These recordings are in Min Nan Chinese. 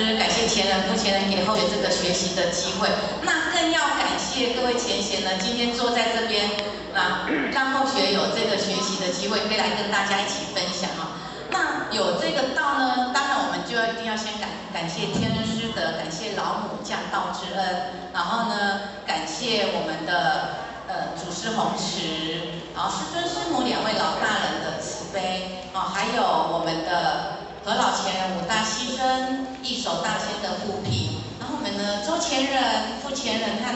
師，感謝前人、父前人給後學這個學習的機會。那更要感謝各位前賢呢，今天坐在這邊，那讓後學有這個學習的機會，可以來跟大家一起分享哦。那有這個道呢，當然我們就要一定要先感謝天恩師德，感謝老母降道之恩，然後呢，感謝我們的祖師弘持，然後師尊師母兩位老大人的慈悲，哦，還有我們的何老前人五大犧牲、一手大仙的護庇，然後我們呢周前人、傅前人和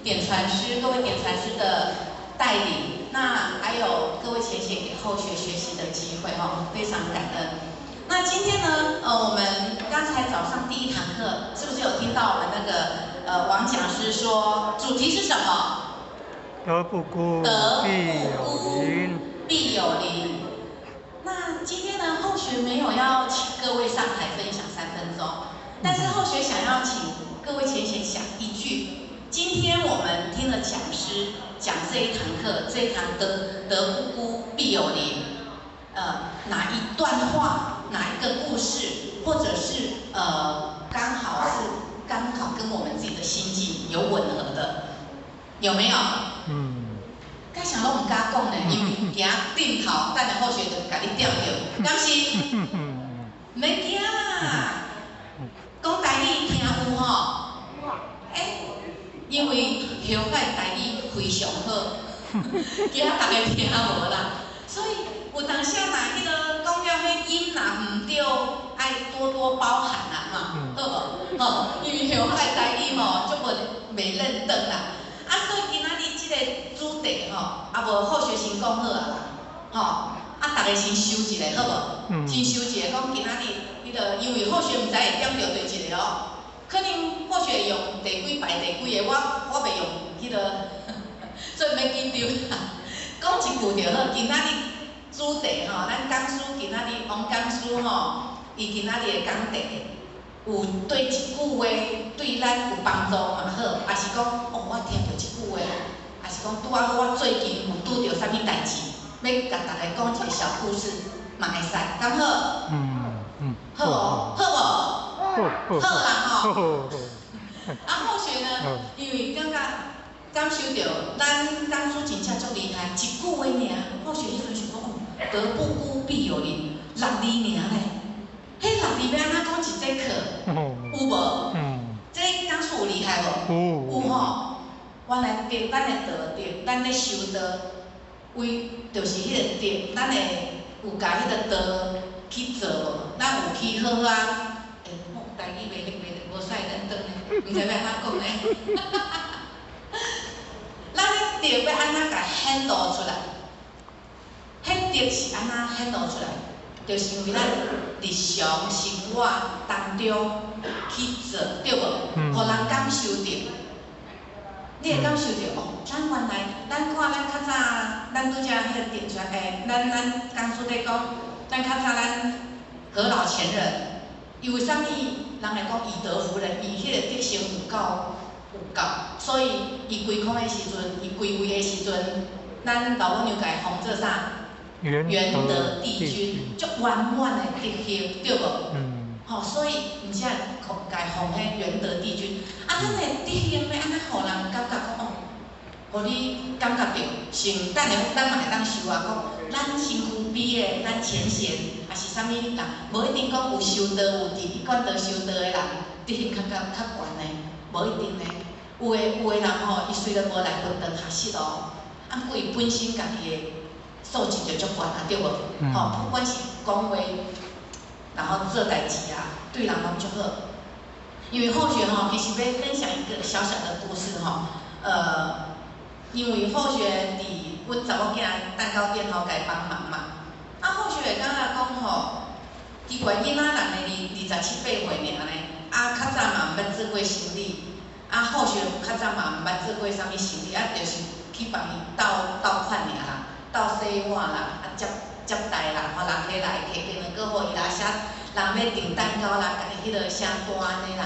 點傳師，各位點傳師的帶領，那還有各位前賢給後學學習的機會，哈，非常感恩。那今天呢，我們剛才早上第一堂課，是不是有聽到我們那個王講師說主題是什麼？德不孤，必有鄰。必有鄰。那今天呢，後學沒有要請各位上台分享3分鐘，但是後學想要請各位前賢想一句：今天我們聽了講師講這一堂課，這一堂德不孤，必有鄰，哪一段話，哪一個故事，或者是剛好跟我們自己的心境有吻合的，有沒有？嗯。該想攏毋敢講呢，因為驚頂頭，等下後學就共你點著，敢是？免驚啦，講台語聽有吼？欸，因為香港台語非常好，驚逐家聽無啦。所以有當時若彼个講了彼音若毋對，愛多多包涵啦，哈，好無？吼，因為香港台語吼，足無袂認得啦。啊，所以今仔日這個主題吼，啊無後學先講好啊啦，吼，啊，逐家先想一下好無？先想一下，講今仔日彼个，因為後學毋知會點著佗一個哦，可能後學用第幾排第幾个，我袂用彼个，所以免緊張啦。講一句就好，今仔日主題吼，咱講師今仔日王講師吼，伊今仔日的講題，有對一句話對咱有幫助嘛好，抑是講哦，我聽著這句話，抑是講拄仔好我最近有拄著啥物代誌，欲共逐家講一個小故事，嘛會使，敢好？嗯。好無？好無？好啦吼。啊，後學呢，因為感覺感受著咱講師真正足厲害，一句話爾，後學彼陣想講哦，德不孤必有鄰，六字爾呢。彼六字欲按怎講一節課？有無？這講師有厲害無？有吼。原來德，咱的道德，咱咧修道，為就是彼個德，咱會有共彼個道去做無？咱有去好好啊？欸，我台語袂袂無使認真呢，毋知欲按怎講呢？咱的德欲按怎共顯露出來？彼德是按怎顯露出來？就是因為咱日常生活當中去做，對無？予人感受著，你會感受著哦。咱原來，咱看咱較早，咱拄才彼個點出來，欸，咱講師咧講，咱較早咱何老前人，伊為啥物人會講以德服人？伊彼個德性有夠，所以伊歸空的時陣，伊歸位的時陣，咱老母娘共伊封做啥？元德帝君，足圓滿的德行，對無？吼，所以毋才會共伊封彼元德帝君。啊，咱的德行欲按怎予人感覺講哦，予你感覺著，像等下咱嘛會當想啊，講咱身軀邊的咱前賢，抑是啥物人，無一定講有修道有佇一貫道修道的人，德行較懸的，無一定呢。有的人吼，伊雖然無來佛堂學習哦，啊，毋過伊本身家己的素質就足懸啊，對無？吼，不管是講話，然後做代誌啊，對人攏足好。因為後學吼，其實欲分享一個小小的故事吼，因為後學佇阮查某囝蛋糕店吼，共伊幫忙嘛，啊，後學會感覺講吼，奇怪，囡仔人的二十七八歲爾呢，啊，較早嘛毋捌做過生理，啊，後學較早嘛毋捌做過啥物生理，啊，就是去幫伊鬥鬥款爾啦，鬥洗碗啦，啊接待啦，吼人客來提電話閣予伊啦寫，人欲訂蛋糕啦，共伊彼个寫單按呢啦。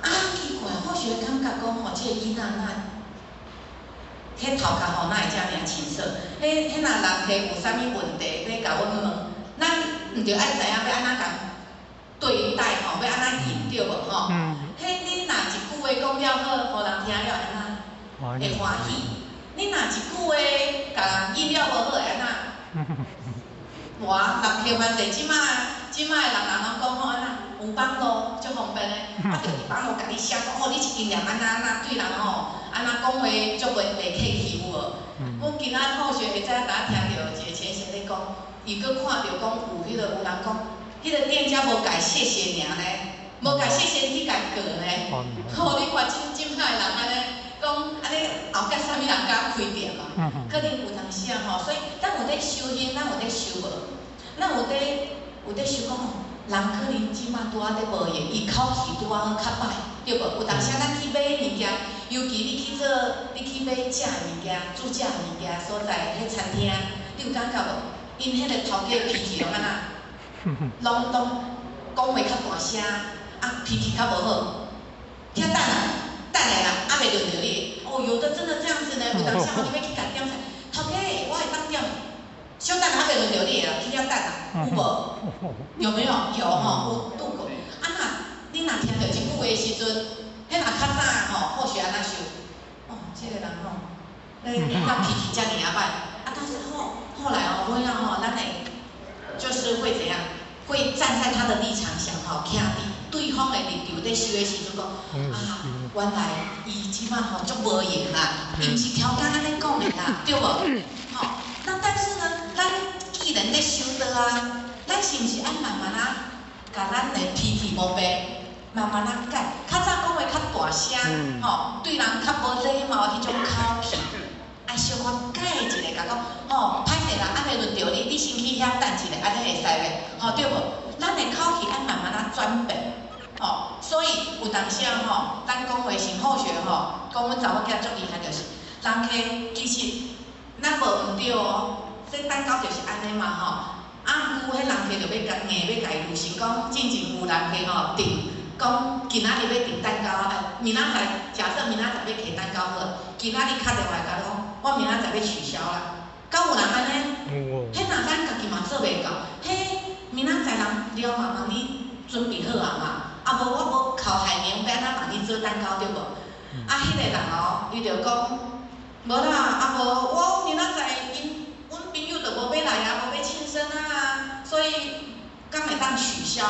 啊，奇怪，後學感覺講吼，這個囡仔若，彼頭殼吼哪會遮爾清楚？彼若人客有啥物問題欲共阮問，咱毋著愛知影欲按怎共對待吼，欲按怎應對無吼？彼你若一句話講了好，予人聽了按怎會歡喜？你若一句話共人應了無好，會按怎？哇，人客凡勢，這擺這擺的人人攏講吼按怎有網路足方便的，啊，就佇網路共你寫講哦，你這間店按怎按怎對人吼，按怎講話足袂客氣有無？阮今仔好學會知影，當聽著一个前賢咧講，伊閣看著講有彼个有人講，彼个店家無共謝謝爾呢，無共謝謝去共告呢。吼，你看這這擺的人按呢講，按呢後壁啥物人敢開店啊？可能有當時啊吼，所以咱有咧修行，咱有咧修無？咱有咧想講哦，人可能這擺拄仔咧無閒，伊口氣拄仔好較歹，對無？有當時咱去買物件，尤其你去做，你去買食的物件、煮食的物件所在，彼餐廳，你有感覺無？𪜶彼個頭家脾氣攏按怎？攏攏講話較大聲，啊脾氣較無好。遐等啊，等下啦，猶未輪著你。哦，有的真的這樣子呢，有當時你欲去共點菜，頭家我會當點，小等猶未輪著你啊，去遐等啊，有無？有沒有？有吼，有拄過。啊若你若聽著這句話的時陣，彼若較早吼，或許按怎想？哦，這個人吼，咧他脾氣遮爾仔歹。啊，但是後來哦，尾仔吼，咱會就是會怎樣？會站在他的立場想吼，徛佇對方的立場咧想的時陣講，啊，原來伊這擺吼足無閒啦，伊毋是超工按呢講的啦，對無？吼，那但是呢，咱既然咧修道啊，咱是毋是愛慢慢仔，共咱的脾氣毛病慢慢仔改？較早講話較大聲，吼，對人較無禮貌彼種口氣，愛小可改一下，共講，吼，歹勢啦，猶未輪著你，你先去遐等一下，按呢會使袂？吼，對無？咱的口氣愛慢慢仔轉變，吼，所以有當時啊吼，咱講話先好學吼，講阮查某囝足厲害，就是人客其實咱無毋對哦，這蛋糕就是按呢嘛吼。啊，毋過彼人客就欲共硬欲共伊預先講，進前有人客吼訂，講今仔日欲訂蛋糕，啊，明仔載假設明仔載欲提蛋糕好，今仔日敲電話共講，我明仔載欲取消啦。敢有人按呢？彼若咱家己嘛做袂到，彼明仔載人了嘛幫你準備好啊嘛，啊無我無剾海綿，欲按怎幫你做蛋糕對無？啊，彼個人哦，伊就講，無啦，啊無我明仔載𪜶阮朋友就無欲來啊，無欲慶生啊，所以敢會當取消？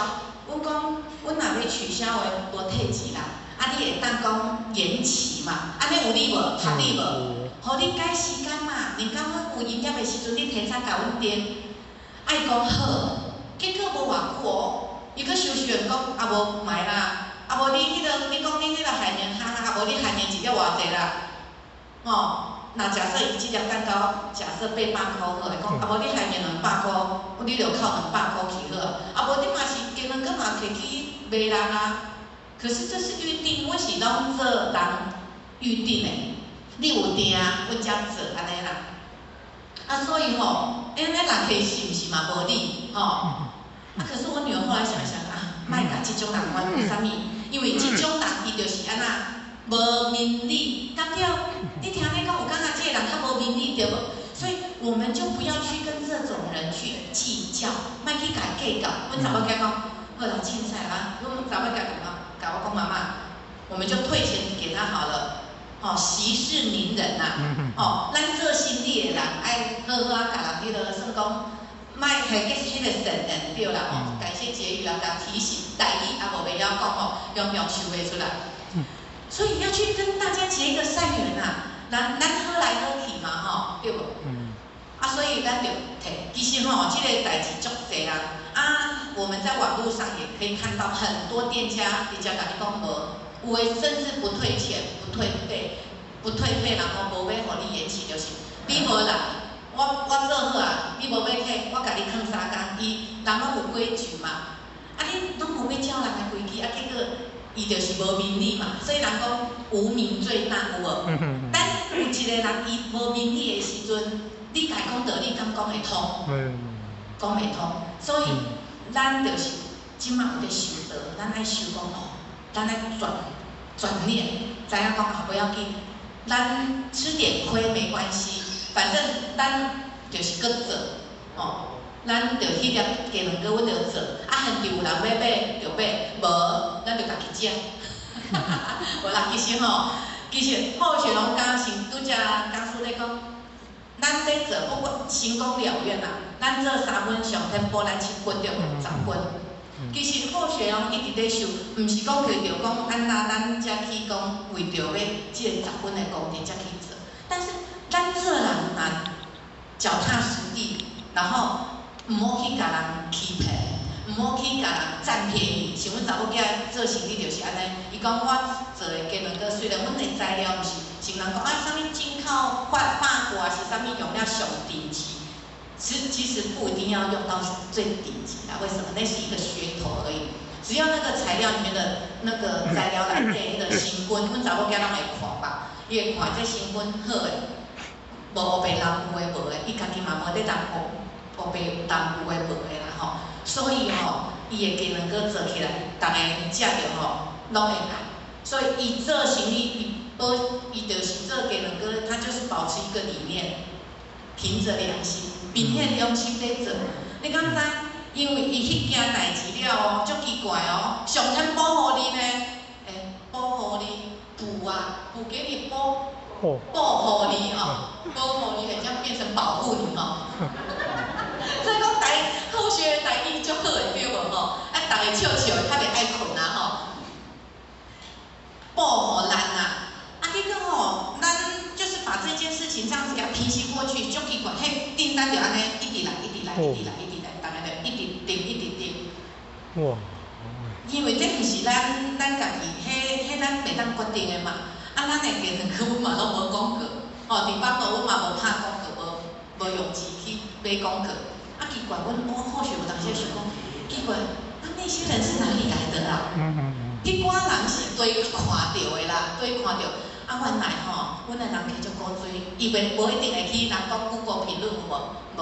阮講，阮若欲取消的，無退錢啦，啊你會當講延期嘛？按呢有理無？合理無？予你改時間嘛，你感覺有營業的時陣，你提早共阮訂，愛講好，結果無偌久哦，伊閣收收講，啊無莫啦，啊無你彼個，你講你彼個海綿哈哈，啊無你海綿一粒偌濟啦，吼，若假設伊這粒蛋糕，假設800箍好來講，啊無你海綿200箍，你就扣200箍去好，啊無你嘛是雞卵糕嘛摕去賣人啊。可是這是預定，阮是攏做人預定的，你有訂，阮才做按呢啦。啊，所以吼，按呢人客是毋是嘛無理吼？啊，可是我女兒後來想一想啊，莫共這種人冤為啥物？因為這種人伊就是按怎無明理，敢對？你聽你講有感覺這個人較無明理對無？所以我們就不要去跟這種人去計較，莫去共伊計較。阮查某囝講，好啦，凊彩啦，阮查某囝共我講媽媽，我們就退錢給他好了。吼，息事寧人呐，吼，咱做生意的人愛好好仔共人彼囉算講，莫彼結彼個善緣對啦吼。感謝結語啊，共提醒，台語也無袂曉講吼，用用想袂出來。所以要去跟大家結一個善緣呐，咱咱好來好去嘛吼，對無？啊，所以咱就提，其實吼，這個代誌足濟啦。啊，我們在網路上也可以看到很多店家直接共你講無，有的甚至不退錢、不退費、不退費，然後無欲予你延期，就是你無來，我做好啊，你無欲退，我共你囥三工。伊人攏有規矩嘛，啊你攏無欲照人的規矩，啊結果伊就是無明理嘛。所以人講無明最大，有無？但有一個人伊無明理的時陣，你共伊講道理，敢講會通？講袂通。所以咱就是這馬有咧修道，咱愛修講哦，咱愛轉轉念，知影講啊無要緊，咱吃點虧沒關係，反正咱就是閣做，吼，咱就彼粒雞卵糕，阮就做。啊，現場有人欲買就買，無咱就家己食。無啦，其實吼，其實好學攏敢先拄才講師咧講，咱咧做不管成功了願啦，咱做三分上天補咱七分對無？10分。其實好學攏一直咧想，毋是講為著講按那咱才去講為著欲這個十分的功德才去做，但是咱做人若腳踏實地，然後毋好去共人欺騙，毋好去共人佔便宜。像阮查某囝做生意就是按呢，伊講我做的雞卵糕，雖然阮的材料毋是像人講啊，啥物進口法國啊，是啥物用了上頂級，其實不一定要用到最頂級啦。為什麼？那是一個噱頭而已。只要那個材料裡面的那個材料內底彼個成分，阮查某囝攏會看吧，伊會看這成分好的，無烏白濫有的無的，伊家己嘛無咧濫烏白濫有的無的啦吼。所以吼，伊的雞卵糕做起來，逐家食著吼，攏會愛。所以伊做生意，伊保伊就是做雞卵糕，他就是保持一個理念，憑著良心，憑彼良心咧做。你敢知？因為伊彼件代誌了哦，足奇怪哦，上天保護你呢，欸，保護你，補啊，補給你保，保護你哦，保護你，很像變成保護你哦。所以講台好學的台語足好的對無吼？啊，逐家笑笑的較袂愛睏啊吼。保護咱啊，啊結果吼，咱就是把這件事情這樣子給它平息過去，足奇怪，彼訂單就按呢一直來，一直來，一直來，一直來，逐家就一直訂，一直訂。哇！因為這毋是咱家己，彼咱袂當決定的嘛。啊，咱的雞卵糕阮嘛攏無廣告，吼，佇北部阮嘛無拍廣告，無用錢去買廣告。啊，奇怪，阮我好學有當時想講，奇怪，啊那些人是哪裡來的啊？彼寡人是佗看著的啦，佗看著。啊，原來吼，阮的人客足古錐，伊袂無一定會去人講 Google 評論有無？無，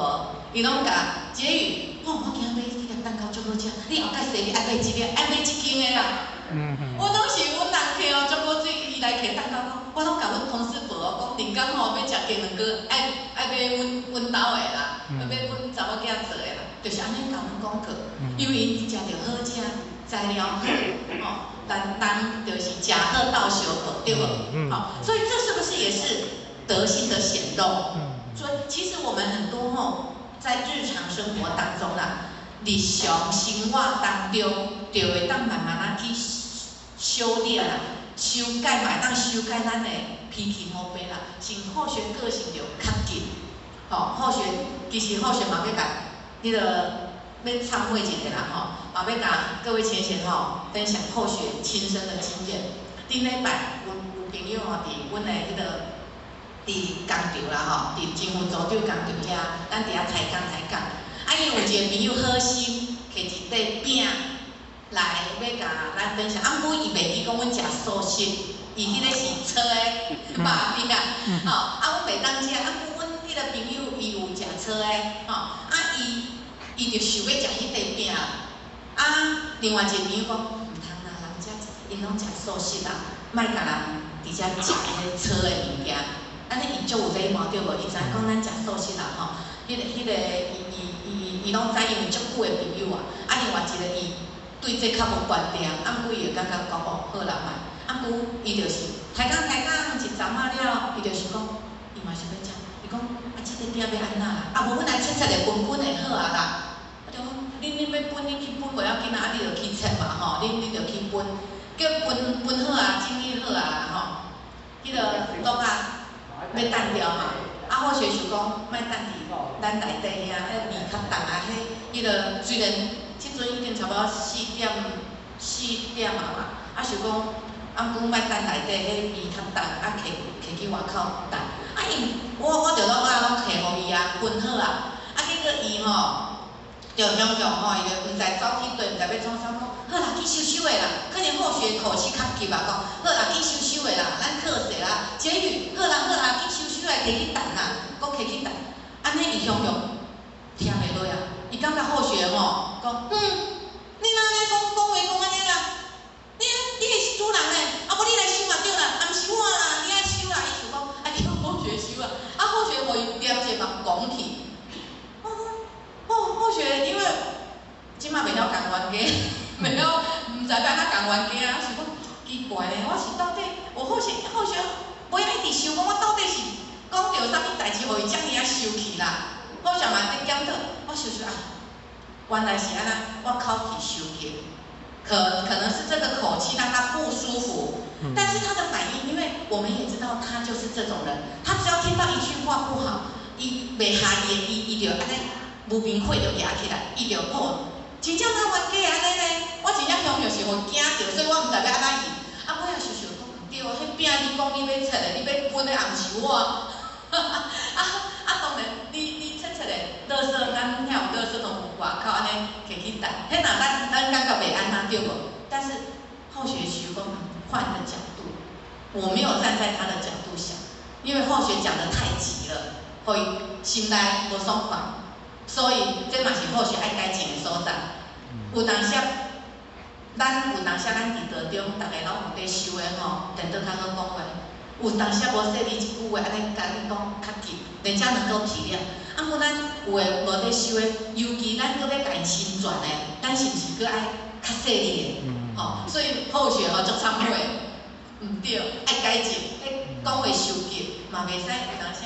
伊攏共結語，哦，我今仔買彼粒蛋糕足好食，你後蓋生日愛買一粒，愛買這間的啦。我攏是阮人客哦，足古錐，伊來提蛋糕講，我攏共阮同事報哦，講頂工吼欲食雞卵糕，愛買阮兜的啦，欲買阮查某囝做的啦，就是按呢共阮廣告，因為𪜶食著好食，材料好，吼，人人就是食好鬥相報，對無？好，所以這是不是也是德性的顯露？所以其實我們很多吼，在日常生活當中啦，日常生活當中，就會當慢慢仔去修煉啦，修改嘛會當修改咱的脾氣毛病啦，像好學個性就較急，吼，好學其實好學嘛欲共彼個欲懺悔一下啦吼，嘛欲共各位淺顯吼分享好學親身的經驗。頂禮拜有朋友吼佇阮的彼個佇工場啦吼，佇政府組長工場遐，咱佇遐抬槓抬槓。啊，伊有一個朋友好心，提一塊餅來欲共咱分享。啊，毋過伊袂記講阮食素食，伊彼個是素的肉餅，吼。啊，阮袂當食，啊，毋過阮彼個朋友伊有食素的，吼。啊，伊就想欲食彼塊餅。啊，另外一個朋友講，毋通啦，人遮𪜶攏食素食啦，莫共人佇遮食彼個素的物件。按呢伊足有禮貌對無？伊知影講咱食素食啦吼。彼個伊攏知，因為足久的朋友啊。啊，另外一個伊對這較無觀念，啊，毋過伊會感覺講哦，好啦，莫。啊，毋過伊就是抬槓抬槓一陣仔了，伊就是講，伊嘛想欲食。伊講啊，這個餅欲按怎啦？啊，無阮來切切咧分分會好啊啦。啊，就講恁欲分，恁去分無要緊啊，啊，你就去切嘛吼，恁就去分，叫分分好啊，整理好啊吼。彼個桌仔欲擲掉嘛，啊，好學想講莫擲佇咱內底遐，彼味較重啊，彼個雖然這陣已經差不多4點啊嘛，啊想講，啊毋過莫擲內底，彼味較重，啊提提去外口擲。啊伊，我就攏啊攏提予伊啊，分好啊，啊結果伊吼，就雄雄吼，伊就毋知走去佗，毋知欲創啥，講好啦，去收收的啦。可能好學口氣較急啊，講好啦，去收收的啦，咱客勢啦。結語好啦好啦，去收收的，提去擲啦，閣提去擲。按呢伊雄雄聽袂落啊，伊感覺好學吼，講你哪按呢講講話講按呢啦？你是主人呢，啊無你來收嘛對啦，啊毋是我啦，你愛收啦。伊想講愛叫好學收啊，啊好學予伊念者嘛講去。我講好好學，因為這馬袂曉共冤家，冤家啊，想講奇怪咧，我是到底，我好像好像尾仔一直想講，我到底是講著啥物代誌，予伊遮爾仔生氣啦？好像嘛佇檢討，我想想啊，原來是按呢，我口氣傷急，可能是這個口氣讓他不舒服，但是他的反應，因為我們也知道他就是這種人，他只要聽到一句話不好，伊袂下伊的，伊就按呢無明火就舉起來，伊就哦，真正他冤家按呢呢，我真正雄就是予驚著，所以我毋知欲按怎應。啊，尾仔想想講毋對啊，彼餅你講你欲切的，你欲分的也毋是我。啊啊，當然你切切的，垃圾咱遐有垃圾桶有外口按呢提去擲，彼若咱感覺袂按呢對無？但是後學想講換個角度，我沒有站在他的角度想，因為後學講得太急了，予伊心內無爽快，所以這嘛是後學愛改進的所在。有當時，咱有當時咱佇道中，逐家攏有佇修的吼，顛倒較好講話。有當時無細膩一句話，按呢共你講較急，人家能夠體諒。啊，毋咱有的無佇修的，尤其咱閣欲共伊親傳的，咱是毋是閣愛較細膩的？吼，所以後學吼足懺悔，毋對，愛改進。彼講話傷急，嘛袂使有當時。